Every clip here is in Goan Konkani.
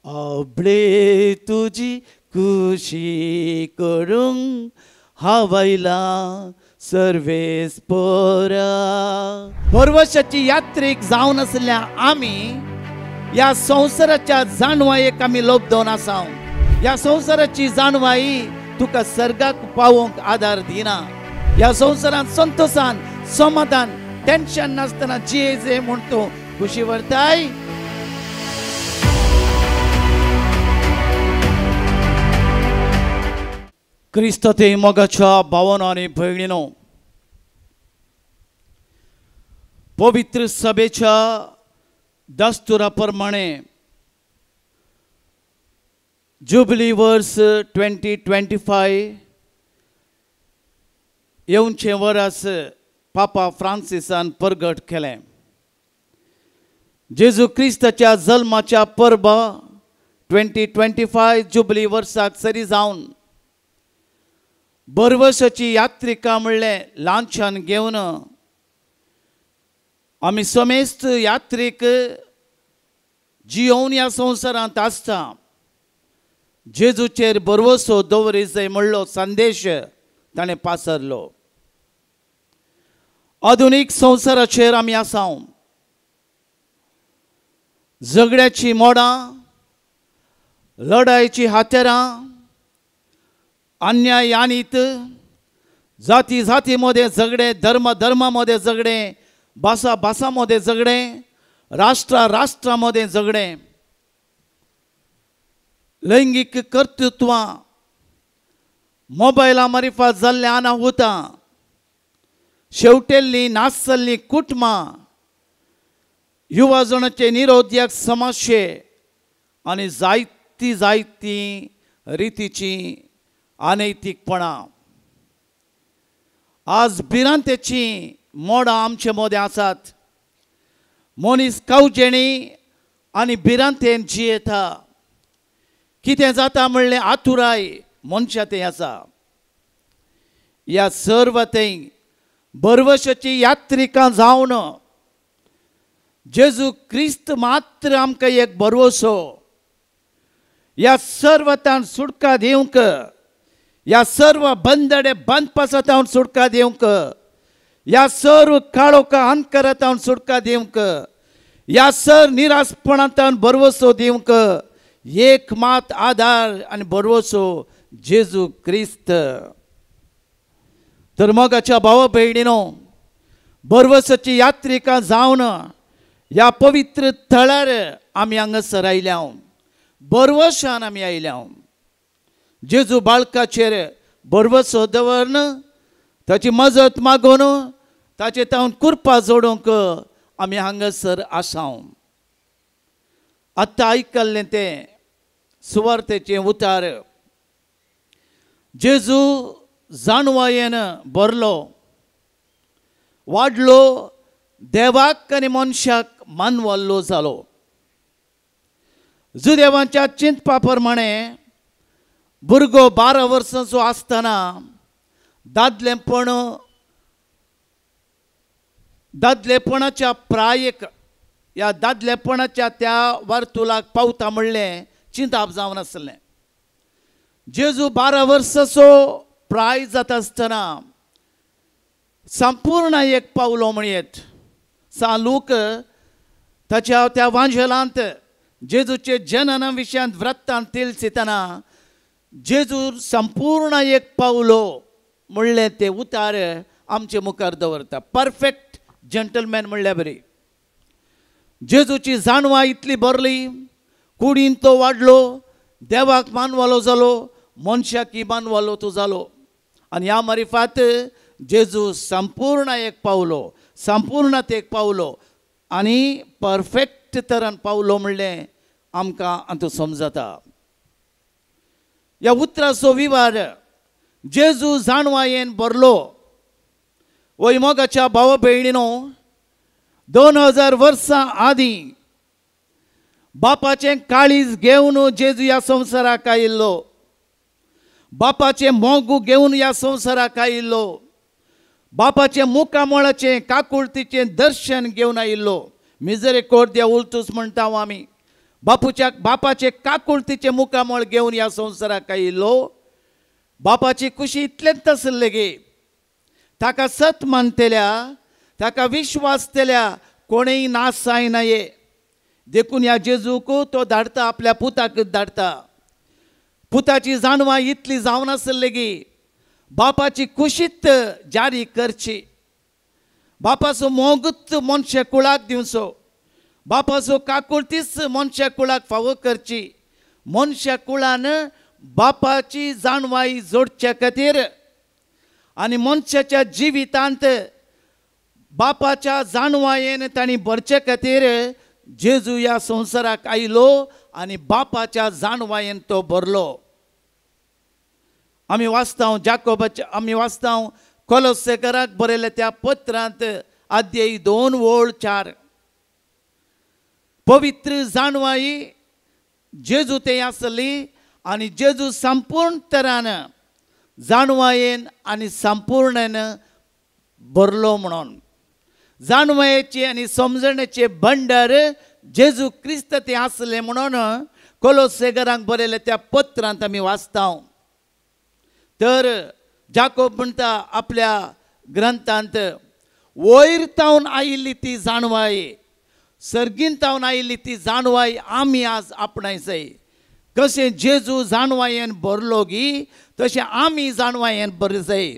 अबळे तुजी खुशी करूंक हांव आयला सर्वेस पोरा. भरवशाची यात्रेक जावन आसल्या आमी ह्या संवसाराच्या जाणवायेक आमी लोबदोन आसा. ह्या संवसाराची जाणवाई तुका सर्गाक पावोवंक आदार दिना. ह्या संवसारांत संतोषान समाधान टेन्शन नासतना जिये जे म्हूण तूं खुशी व्हरताय. क्रिस्त ते मोगाच्या भावानो आनी भयणीनो, पवित्र सभेच्या दस्तुरा प्रमाणे जुबली वर्स 2025 येवचें वरस पापा फ्रांसिसान परगट केलें. जेजू क्रिस्ताच्या जल्माच्या परबा 2025 जुबली वर्साक सरी जावन बरवसाची यात्रिका म्हणलें लांछन घेवन आमी समेस्त यात्रीक जियोवन ह्या संवसारांत आसता. जेजूचेर भरवसो दवरी जाय म्हणलो संदेश ताणें पासरलो. आधुनीक संवसाराचेर आमी आसा. झगड्याची मोडां, लढायची हातेरां, अन्याय आनीत, जाती जाती मदें झगडे, धर्म धर्मा मदें झगडे, भासा भासा मदें झगडे, राष्ट्रा राष्ट्रा मदें झगडे, लैंगीक कर्तृत्वां, मोबायला मारिफात जाल्ल्या अनाहुतां, शेवटेल्लीं नासल्लीं कुटुंबां, युवाजणाचे निरोध्याक समस्ये आनी जायती जायती रितीची अनैतिकपणां. आज भिरांतेची मोडां आमचे मदें आसात. मनीस कावजेणी आनी भिरांतेन जियेता. कितें जाता म्हणलें आतुराय मनशा तें आसा. ह्या सर्व थंय भरवशाची यात्रिकां जावन जेजू क्रिस्त मात्र आमकां एक भरवसो. ह्या सर्वतान सुटका दिवंक, ह्या सर्व बंदडे बांदपासांत सुटका दिवंक, ह्या सर्व काळोखा अंधकारांत सुटका दिवंक, ह्या सर निराशपणांत भरवसो दिवंक एक मात आदार आनी भरवसो जेजू क्रिस्त. तर मोगाच्या भावा भयणीनो, भरवसाची यात्रिका जावन ह्या पवित्र थळार आमी हांगासर आयल्या. भरवशान आमी आयल्या. जेजू बाळकाचेर भरवसो दवरन ताची मजत मागून ताचे तावन कुरपा जोडूंक आमी हांगासर आसा. आत्तां आयकल्लें तें सुवार्तेचें उतार. जेजू जाणवायेन भरलो, वाडलो, देवाक आनी मनशाक मानवल्लो जालो. जुदेवांच्या चिंतपा प्रमाणे भुरगो 12 वर्सांचो आसतना दादलेपणाच्या प्रायेक ह्या दादलेपणाच्या त्या वर्तुलाक पावता म्हणलें चिंताप जावन आसलें. जेजू 12 वर्सांचो प्राय जाता आसतना संपूर्ण एक पावलो म्हणयेत. सा लूक ताच्या त्या वांजेलांत जेजूचे जनना विशयांत व्रतान तिलसितना जेजू संपूर्ण एक पावलो म्हणलें ते उतार आमचे मुखार दवरता. परफेक्ट जंटलमॅन म्हणल्या बरी. जेजूची जाणवा इतली भरली, कुडीन तो वाडलो, देवाक मानवालो जालो, मनशाकी मानवालो तो जालो. आनी ह्या मारिफात जेजू संपूर्ण एक पावलो, संपूर्णात एक पावलो आनी परफेक्ट तरान पावलो म्हणलें आमकां आतां समजता. ह्या उतराचो विवार जेजू जाणवायेन भरलो. वय मोगाच्या भावा भयणीनो, 2000 वर्सां आदीं बापाचें काळीज घेवन जेजू ह्या संवसाराक आयिल्लो. बापाचें मोगू घेवन ह्या संवसाराक आयिल्लो. बापाचें मुखामळाचें काकुळतीचें दर्शन घेवन आयिल्लो. मिजरे कोर्द्या उलतूस म्हणटा आमी. बापूच्या बापाचे काकुळतीचे मुखामळ घेवन ह्या संवसाराक आयिल्लो. बापाची खुशी इतलेंच आसलें गे, ताका सत मानतल्या, ताका विश्वास दिल्या कोणेय नाश जायना ये. देखून ह्या जेजूक तो धाडटा, आपल्या पुताक धाडटा. पुताची जाणवाय इतली जावन आसली गी बापाची खुशीत जारी करची, बापाचो मोगूच मनशा कुळाक दिवचो, बापाचो काकुळतीच मनशा कुळाक फावो करची. मनशा कुळान बापाची जाणवाय जोडच्या खातीर आनी मनशाच्या जिवितांत बापाच्या जाणवायेन तांणी भरचे खातीर जेजू ह्या संवसाराक आयलो आनी बापाच्या जाणवायेन तो भरलो. आमी वाचता जाकोबाच्या, आमी वाचता कोलोसेकराक बरयल्या त्या पत्रांत अध्याय 2 ओळ 4. पवित्र जाणवाई जेजू ते आसली आनी जेजू संपूर्ण तरान जाणवायेन आनी संपूर्णेन भरलो म्हणून. जाणवायेचे आनी समजणेचे भंडार जेजू क्रिस्त ते आसले म्हणून कोलोसेकरांक बरयल्या त्या पत्रांत आमी वाचता. तर जाकोब म्हणटा आपल्या ग्रंथांत, वयर तावन आयिल्ली ती जाणवाय, सर्गीन तावन आयिल्ली ती जाणवाय आमी आज आपणायचय. कशें जेजू जाणवायेन भरलो गी तशें आमी जाणवायेन भरजय.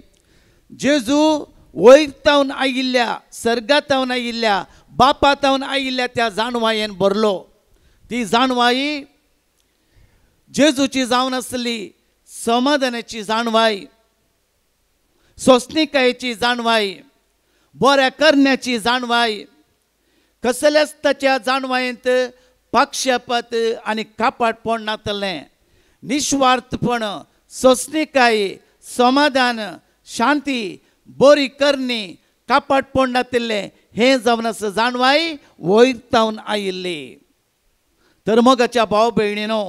जेजू वयर तावन आयिल्ल्या, सर्गा तावन आयिल्ल्या, बापा तावन आयिल्ल्या त्या जाणवायेन भरलो. ती जाणवाय जेजूची जावन आसली समाधानाची जाणवाय, सोंसणिकायेची जाणवाय, बऱ्या करण्याची जाणवाय. कसल्याच ताच्या जाणवायेंत पक्षपात आनी कापाटपण नातलें. निस्वार्थपण, सोंसणिकाय, समाधान, शांती, बरी करणी, कापाटपण नातिल्लें हें जावन आसा जाणवाय वयर तावन आयिल्ली. तर मोगाच्या भाव भयणीनो,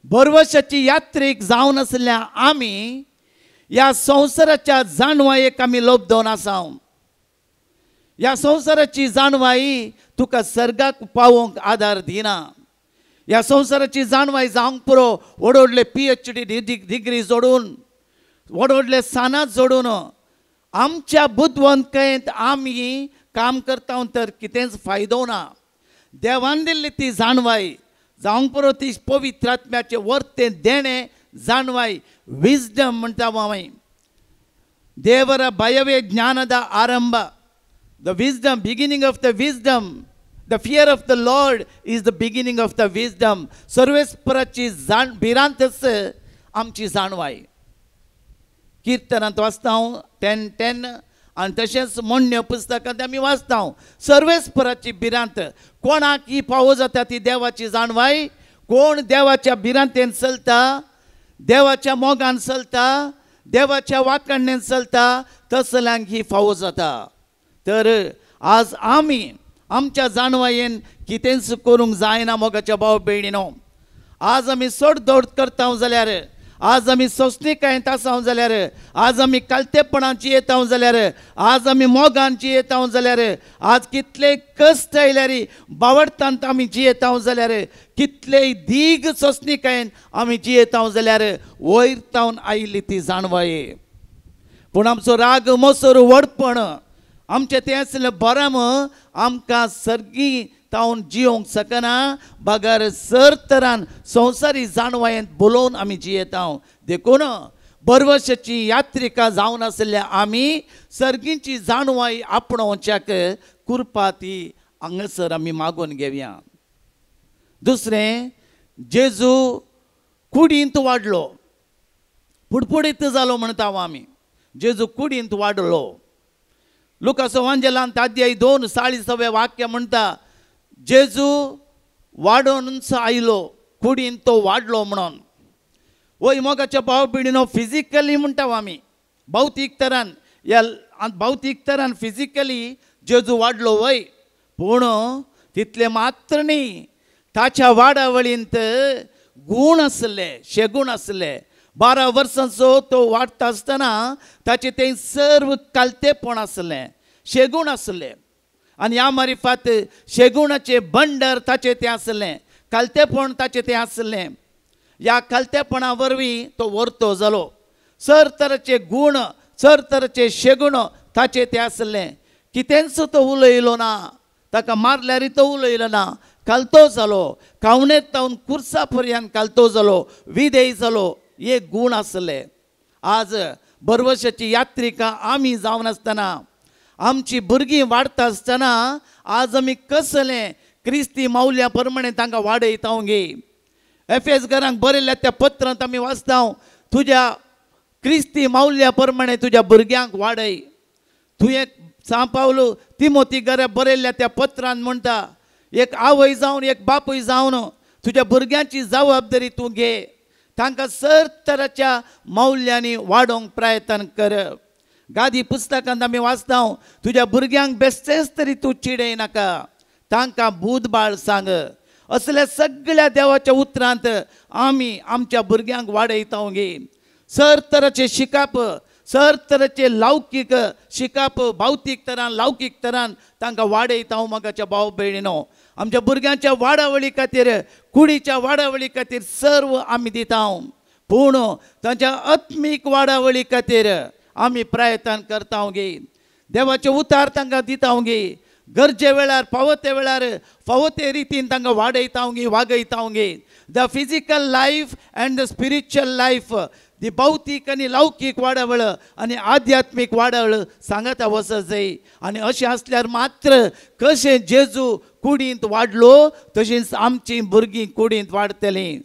भरवशाची यात्रेक जावन आसल्या आमी ह्या संवसाराच्या जाणवायेक आमी लोबदोवन आसा. ह्या संवसाराची जाणवाय तुका सर्गाक पावोवंक आदार दिना. ह्या संवसाराची जाणवाय जावंक पुरो व्हड व्हडले PhD degree जोडून, व्हड व्हडले सानां जोडून आमच्या बुदवंतकायेंत आमी काम करता तर कितेंच फायदो ना. देवान दिल्ली ती जाणवाय जावंक पुरो, ती पवित्र आत्म्याचें वर्तें देणें जाणवाय, विजडम म्हणटा हांवें. देवरा भयवे ज्ञानदा आरंभ, the wisdom, beginning of the wisdom, the fear of the Lord is the beginning of the wisdom. सर्वेस्पराची जाण भिरांतच आमची जाणवाय. किर्तनांत वाचता हांव 10:10 आनी तशेंच मोडण्यो पुस्तकांत आमी वाचता सर्वेस्पराची भिरांत. कोणाक ही फावो जाता ती देवाची जाणवाय. कोण देवाच्या भिरांतेन चलता, देवाच्या मोगान चलता, देवाच्या वाकणेन चलता तसल्यांक ही फावो जाता. तर आज आमी आमच्या जाणवायेन कितेंच करूंक जायना मोगाच्या भाव भयणीनो. आज आमी चड दौड करता जाल्यार, आज आमी सोंसणिकायेंत आसा जाल्यार, आज आमी कालतेपणान जियेता जाल्यार, आज आमी मोगान जियेता जाल्यार, आज कितले कश्ट आयल्यार बावडतांत आमी जियेता जाल्यार, कितलेय दीग सोंसणिकायेन आमी जियेता जाल्यार वयर तावन आयिल्ली ती जाणवाय. पूण आमचो राग, मोसर, व्हडपण, आमचें तें आसलें बरम आमकां सर्गी तावन जियोंक शकना बगर सर तरान संवसारी जाणवायेंत बोलोवन आमी जियेता. देखून बरवशाची यात्रिका जावन आसल्या आमी सर्गींची जाणवाय आपणोवच्याक कृपा ती हांगासर आमी मागून घेवया. दुसरें, जेजू कुडींत वाडलो, पुडपुडीत जालो म्हणटा आमी. जेजू कुडींत वाडलो. लुकास वांजेलांत अध्याय 2 40 वाक्य म्हणटा, जेजू वाडोवनच आयलो, कुडीन तो वाडलो म्हणून. वय मोगाच्या भाव भयणीनो, फिजिकली म्हणटा आमी, भौतीक तरान, ह्या भौतीक तरान फिजिकली जेजू वाडलो वय, पूण तितलें मात्र न्ही, ताच्या वाडावळींत गूण आसले, शेगूण आसले. 12 वर्सांचो तो वाडटा आसतना ताचें तें सर्व कालतेपण आसलें, शेगूण आसलें. आनी ह्या मारिफात शेगुणाचें बंडर ताचें तें आसलें, खालतेपण ताचें तें आसलें. ह्या खालतेपणा वरवीं तो वर्तो जालो. सर तरेचे गूण, सर तरेचे शेगूण ताचें तें आसलें. कितेंच तो उलयलो ना, ताका मारल्यार तो उलयलो ना, खालतो जालो. कावणेत तावन कुर्सा पर्यंत खालतो जालो, विधेय जालो. एक गूण आसले. आज बरवशाची यात्रिका आमी जावन आसतना, आमची भुरगीं वाडटा आसतना आज आमी कसलें क्रिस्ती मावल्या प्रमाणे तांकां वाडयता गे. एफएस घरांक बरयल्ल्या त्या पत्रांत आमी वाचता, तुज्या क्रिस्ती मावल्या प्रमाणे तुज्या भुरग्यांक वाडय. तुवें सांव पावलो तिमोती घरा बरयल्ल्या त्या पत्रांत म्हणटा, एक आवय जावन एक बापूय जावन तुज्या भुरग्यांची जबाबदारी तूं घे, तांकां सर तराच्या मौल्यांनी वाडोवंक प्रयत्न कर. गादी पुस्तकांत आमी वाचता, तुज्या भुरग्यांक बेश्टेंच तरी तूं चिडय नाका, तांकां बूदबाळ सांग. असल्या सगळ्या देवाच्या उतरांत आमी आमच्या भुरग्यांक वाडयता गे. सर तराचे शिकप, सर तरेचे लौकीक शिकप, भौतीक तरान लौकीक तरान तांकां वाडयता. मोगाच्या भाव भयणीनो, आमच्या भुरग्यांच्या वाडावळी खातीर, कुडीच्या वाडावळी खातीर सर्व आमी दिता, पूण तांच्या आत्मीक वाडावळी खातीर आमी प्रयत्न करता गे. देवाचे उतार तांकां दिता गे. गरजे वेळार, फावो ते वेळार, फावो ते रितीन तांकां वाडयता गे, वागयता गे. The physical life and the spiritual life, ती भौतीक आनी लौकीक वाडावळ आनी आध्यात्मीक वाडावळ सांगाता वचत जाय. आनी अशें आसल्यार मात्र कशें जेजू कुडींत वाडलो तशींच आमचीं भुरगीं कुडींत वाडटलीं.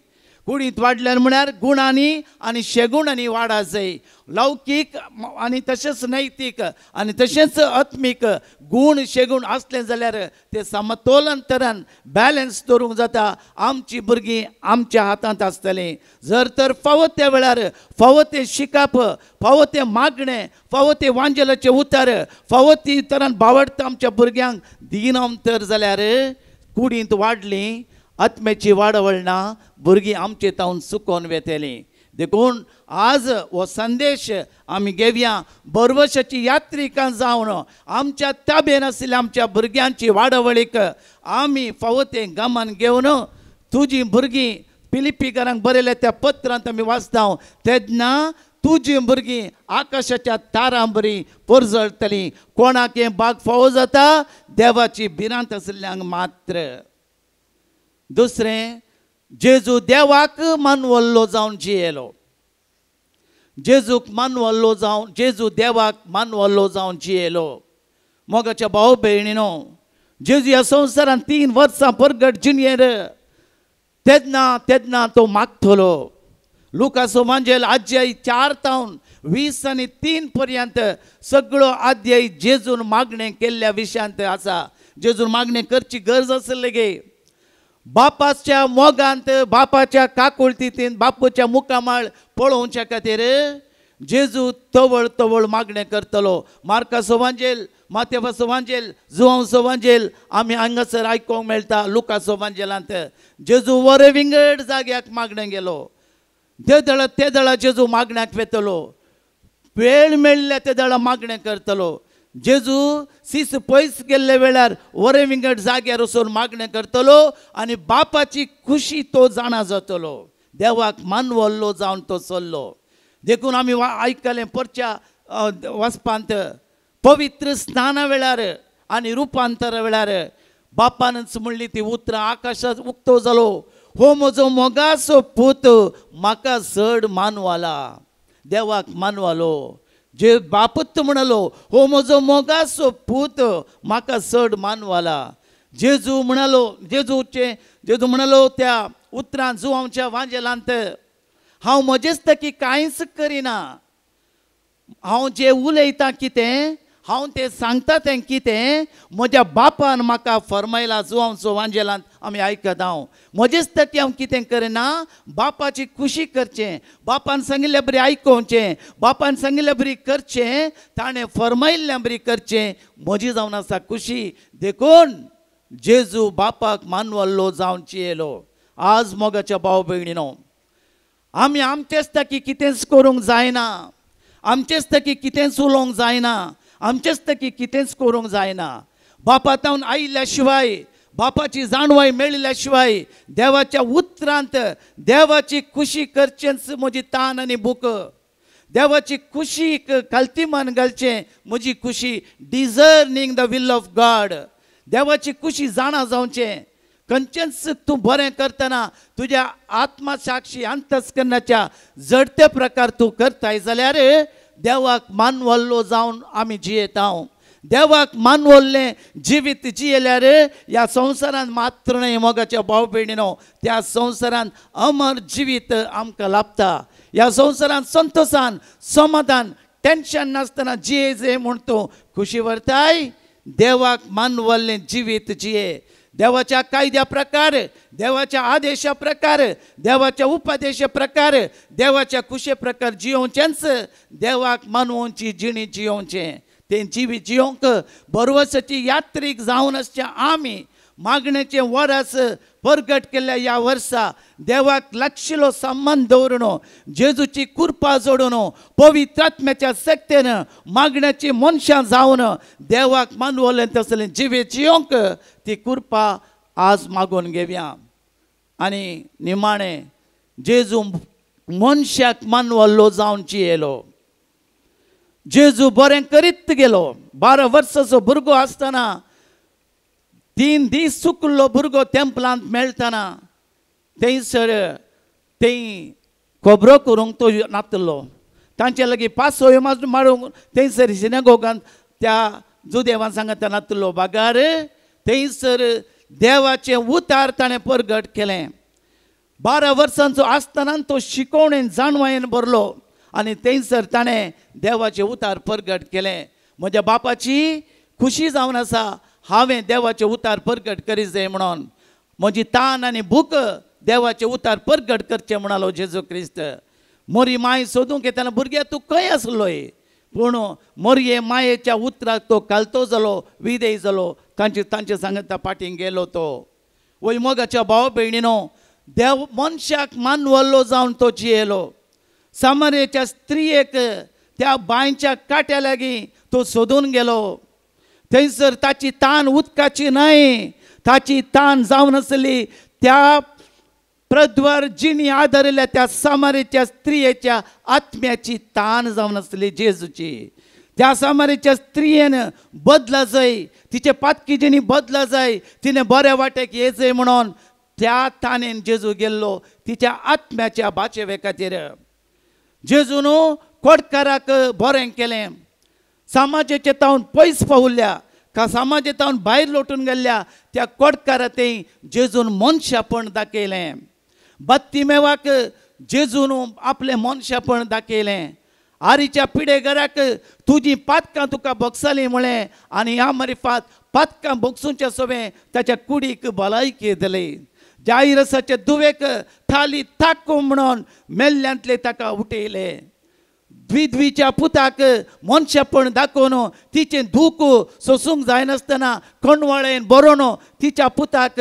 कुडींत वाडल्यार म्हळ्यार गुणांनी आनी शेगुणांनी वाडा जाय. लौकीक आनी तशेंच नैतीक आनी तशेंच आत्मीक गूण शेगूण आसलें जाल्यार ते समतोलन तरान बॅलन्स दवरूंक जाता. आमची भुरगीं आमच्या हातांत आसतलीं. जर तर फावो त्या वेळार फावो तें शिकप, फावो तें मागणें, फावो तें वांजेलाचें उतर, फावो ती तरान बावडटा आमच्या भुरग्यांक दिना तर जाल्यार कुडींत वाडलीं, आत्म्याची वाडावळ ना, भुरगीं आमचे तावन चुकोन वेतलीं. देखून आज हो संदेश आमी घेवया. बरवशाची यात्रिकां जावन आमच्या ताबेन आशिल्ल्या आमच्या भुरग्यांची वाडावळीक आमी फावो तें गमन घेवन तुजी भुरगीं फिलिप्पीकारांक बरयल्या त्या पत्रांत आमी वाचता, तेन्ना तुजी भुरगीं आकाशाच्या तारां बरी परजळटलीं. कोणाक हें भाग फावो जाता? देवाची भिरांत आशिल्ल्यांक मात्र. दुसरें, जेजू देवाक मानवल्लो जावन जियेलो. जेजूक मानवल्लो जावन, जेजू देवाक मानवल्लो जावन जियेलो. मोगाच्या भाव भयणीनो, जेजू ह्या संवसारान 3 वर्सां परगट जिणयेर तेन्ना तेन्ना तो मागतलो. लुकासो वांजेल अध्याय 4 तावन 20 आनी 3 पर्यंत सगळो अध्याय जेजून मागणें केल्ल्या विशयांत आसा. जेजून मागणें करची गरज आसली गे. बापाच्या मोगांत, बापाच्या काकुळतींत, बापूच्या मुखामळ पळोवच्या खातीर जेजू तवळ तवळ मागणें करतलो. मार्काचो वांजेल, मातेवाचो वांजेल, जुवांचो वांजेल आमी हांगासर आयकूंक मेळटा. लुकाचो वांजेलांत जेजू वरे विंगड जाग्याक मागणें गेलो. ते दळा ते दळा जेजू मागण्याक वेतलो. वेळ मेळ्ळ्या ते दळा मागणें करतलो. जेजू सीस पयस गेल्ले वेळार वरे विंगड जाग्यार वचून मागणें करतलो आनी बापाची खुशी तो जाणा जातलो. देवाक मानवल्लो जावन तो चल्लो. देखून आमी आयकलें परच्या वाचपांत, पवित्र स्नाना वेळार आनी रुपांतरा वेळार बापानच म्हणली ती उतरां, आकाशांत उक्तो जालो, हो म्हजो मोगाचो पूत म्हाका चड मानवाला. देवाक मानवालो. जे बापूत म्हणालो, हो म्हजो मोगाचो पूत म्हाका चड मानवाला. जेजू म्हणालो, जेजू म्हणालो त्या उतरां जुवांच्या वांजेलांत, हांव म्हजेच तकी कांयच करिना, हांव जें उलयतां कितें, हांव तें सांगता तें कितें, म्हज्या बापान म्हाका फरमायला. जुवांचो वांजेलांत आमी आयकता, हांव म्हजेच तकी हांव कितें करिना, बापाची खुशी करचें, बापान सांगिल्ल्या बरी आयकोवचें, बापान सांगिल्ल्या बरी करचें, ताणें फरमायल्ल्या बरी करचें, म्हजी जावन आसा खुशी. देखून जेजू बापाक मानवल्लो जावन जियेलो. आज मोगाच्या भाव भयणीनो, आमी आमचेच तकी कितेंच करूंक जायना, आमचेच तकी कितेंच उलोवंक जायना, आमचेच तकी कितेंच करूंक जायना. बापा तावन आयिल्ल्या शिवाय, बापाची जाणवाय मेळिल्ल्या शिवाय देवाच्या उतरांत देवाची खुशी करचेंच म्हजी तान आनी भूक, देवाची खुशीक खालतीमान घालचें म्हजी खुशी, discerning the will of God, देवाची खुशी जाणा जावचें। खंयचेंच तूं बरें करतना तुज्या आत्मसाक्षी अंतस्करणाच्या जडते प्रकार तूं करताय जाल्यार देवाक मानवल्लो जावन आमी जियेता। देवाक मानवल्लें जिवीत जियेल्यार ह्या संवसारांत मात्र न्हय मोगाच्या भाव भयणीनो, त्या संवसारांत अमर जिवीत आमकां लाभता। ह्या संवसारांत संतोशान समाधान टेन्शन नासतना जिये जे म्हूण तूं खुशी व्हरताय। देवाक मानवल्लें जिवीत जिये, देवाच्या कायद्या प्रकार, देवाच्या आदेशा प्रकार, देवाच्या उपदेशा प्रकार, देवाच्या खुशे प्रकार जियोवचेंच, देवाक मानवची जिणी जियोवचें। तें जिवीत जियोवंक बरवसाची यात्रीक जावन आसच्या आमी मागण्याचें वरस परगट केल्ल्या ह्या वर्सा देवाक लागशिल्लो संबंद दवरून, जेजूची कृपा जोडून, पवित्र आत्म्याच्या शक्तेन मागण्याची मनशां जावन देवाक मानवलें तसलें जिवीत जियोवंक ती कृपा आज मागून घेवया। आनी निमाणें जेजू मनशाक मानवल्लो जावन जियेलो। जेजू बरें करीत गेलो। 12 वर्सांचो भुरगो आसतना 3 दीस सुकल्लो भुरगो तेंपलांत मेळटना थंयसर थंय खबरो करूंक तो नातलो, तांचे लागीं पासोय मारूंक थंयसर सिनेगोगांत त्या जुदेवान सांगता नातलो, बागार थंयसर देवाचें उतार ताणें परगट केलें। 12 वर्सांचो आसतना तो शिकोवणेन जाणवायेन भरलो आनी थंयसर ताणें देवाचें उतार परगट केलें। म्हज्या बापाची खुशी जावन आसा हांवें देवाचें उतार परगट करी जाय म्हणून, म्हजी तान आनी भूक देवाचें उतार परगट करचें म्हणालो जेजू क्रिस्त। मोरी माय सोदूंक येतना भुरग्या तूं खंय आसलोय, पूण मोरये मायेच्या उतराक तो कालतो जालो, विदेय जालो, तांचे तांचे सांगता फाटीं गेलो तो। वय मोगाच्या भाव भयणीनो, देव मनशाक मानवल्लो जावन तो जियेलो। सामरेच्या स्त्रियेक त्या बांयच्या काट्या लागीं तो सोदून गेलो। थंयसर ताची तान उदकाची न्हय, ताची तान जावन आसली त्या प्रद्वार जिणी आदारिल्ल्या त्या सामारेच्या स्त्रियेच्या आत्म्याची तान जावन आसली जेजूची। त्या सामारेच्या स्त्रियेन बदला जाय, तिचे पातकी जिणी बदला जाय, तिणें बऱ्या वाटेक येजय म्हणून त्या तानेन जेजू गेल्लो तिच्या आत्म्याच्या बाचेवे खातीर। जेजून कोटकाराक बरें केलें, समाजाचे तावन पयस पावल्या का समाजे तावन भायर लोटून गेल्ल्या त्या कोटकारा तें जेजून मनशापण दाखयलें। बत्तीमेवाक जेजून आपलें मनशापण दाखयलें। आरीच्या पिडेघराक तुजी पातकां तुका भोगसली म्हळें आनी ह्या मरिफात पातकां भोगसूच्या सोबें ताच्या कुडीक भलायकी दिली। जायरसाचे दुवेक थाली ताकू म्हणून मेल्ल्यांतले ताका उठयले। द्विद्वीच्या पुताक मनशापण दाखोवन तिचें दूख सोसूंक जायनासतना कणवाळेन बरोवन तिच्या पुताक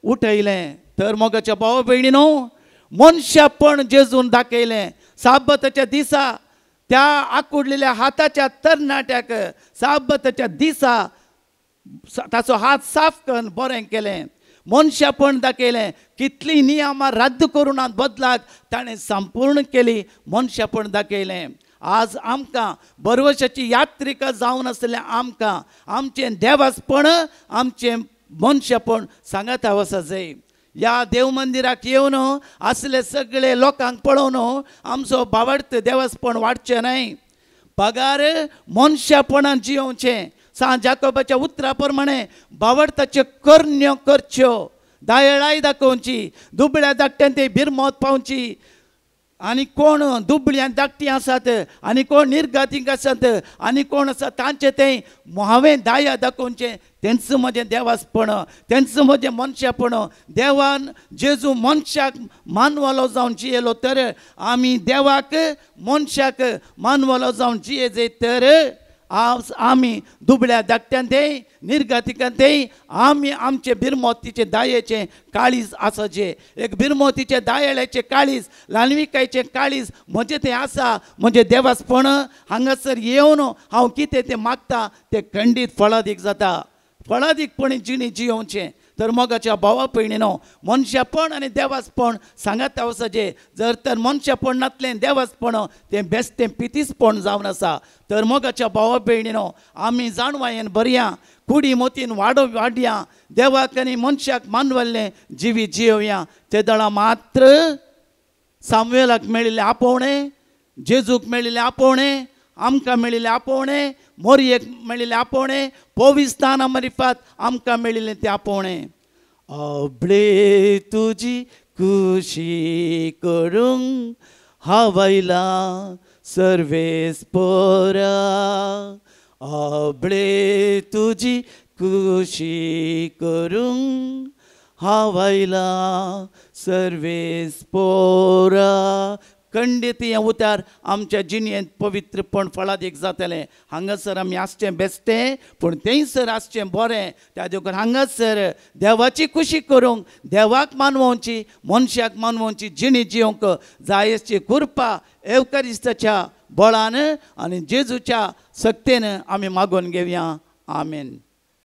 उठयलें। तर मोगाच्या भाव भयणीनो, मनशापण जेजून दाखयलें। साबताच्या दिसा त्या आकुडलेल्या हाताच्या तरणाट्याक साबताच्या दिसा ताचो हात साफ करून बरें केलें, मनशापण दाखयलें। कितलीं नियमां रद्द करून बदलाक ताणें संपूर्ण केली, मनशापण दाखयलें। आज आमकां बरवशाची यात्रिका जावन आसलें आमकां आमचें देवासपण आमचें मनशापण सांगाता वसा जाय। ह्या देव मंदिराक येवन आसले सगळे लोकांक पळोवन आमचो बावडत देवासपण वाडचें न्हय, पगार मनशापणान जियोवचें। सांत जाकोबाच्या उतरा प्रमाणे बावडताच्यो करण्यो करच्यो, दायळाय दाखोवची, दुबळ्या धाकट्यान ते बिरमत पावची। आनी कोण दुबळ्यान धाकटी आसात आनी कोण निर्गातीक आसात आनी कोण आसा तांचे तें हांवें दाया दाखोवचें, तेंच म्हजें देवासपण, तेंच म्हजें मनशापण। देवान जेजू मनशाक मानवलो जावन जियेलो तर आमी देवाक मनशाक मानवलो जावन जिये जायत तर आज आमी दुबळ्या धाकट्यान ते निर्गातिकान ते आमी आमचे बिरमोतीचे दायेचें काळीज आसा, जे एक बिरमोतीचे दायळ्याचें काळीज, ल्हानविकायचें काळीज म्हजें तें आसा, म्हजें देवासपण हांगासर येवन हांव कितें तें मागता तें खंडीत फळादीक जाता। फळादीकपणी जिणी जियोवचें तर मोगाच्या भावा भयणीनो मनशापण आनी देवासपण सांगात वचचें. जर तर मनशापण नातलें देवासपण तें बेस्तें पितीसपण जावन आसा. तर मोगाच्या भावा भयणीनो आमी जाणवायेन बरया, कुडी मोतीन वाडो वाडया, देवाक आनी मनशाक मानवल्लें जिवीत जियोवया. ते दळा मात्र सामुएलाक मेळिल्लें आपोवणें, जेजूक मेळिल्लें आपोवणें, आमकां मेळिल्लें आपोवणें, मोरयेक मेळिल्लें आपोवणें, पविस्ताना मरिफात आमकां मेळिल्लें तें आपोवणें. अबळे तुजी खुशी करूंक हांव आयला सर्वेस्पोरा, अबळे तुजी खुशी करूंक हांव आयला सर्वेस्पोरा. खंडीत हें उतार आमच्या जिणेंत पवित्रपण फळादीक जातलें. हांगासर आमी आसचें बेस्टें पूण थंयसर आसचें बरें. त्या देखून हांगासर देवाची खुशी करूंक, देवाक मानवोवची, मनशाक मानवोवची जिणी जिवंक जायची कृपा एवकारिस्ताच्या बळान आनी जेजूच्या सक्तेन आमी मागून घेवया. आमेन.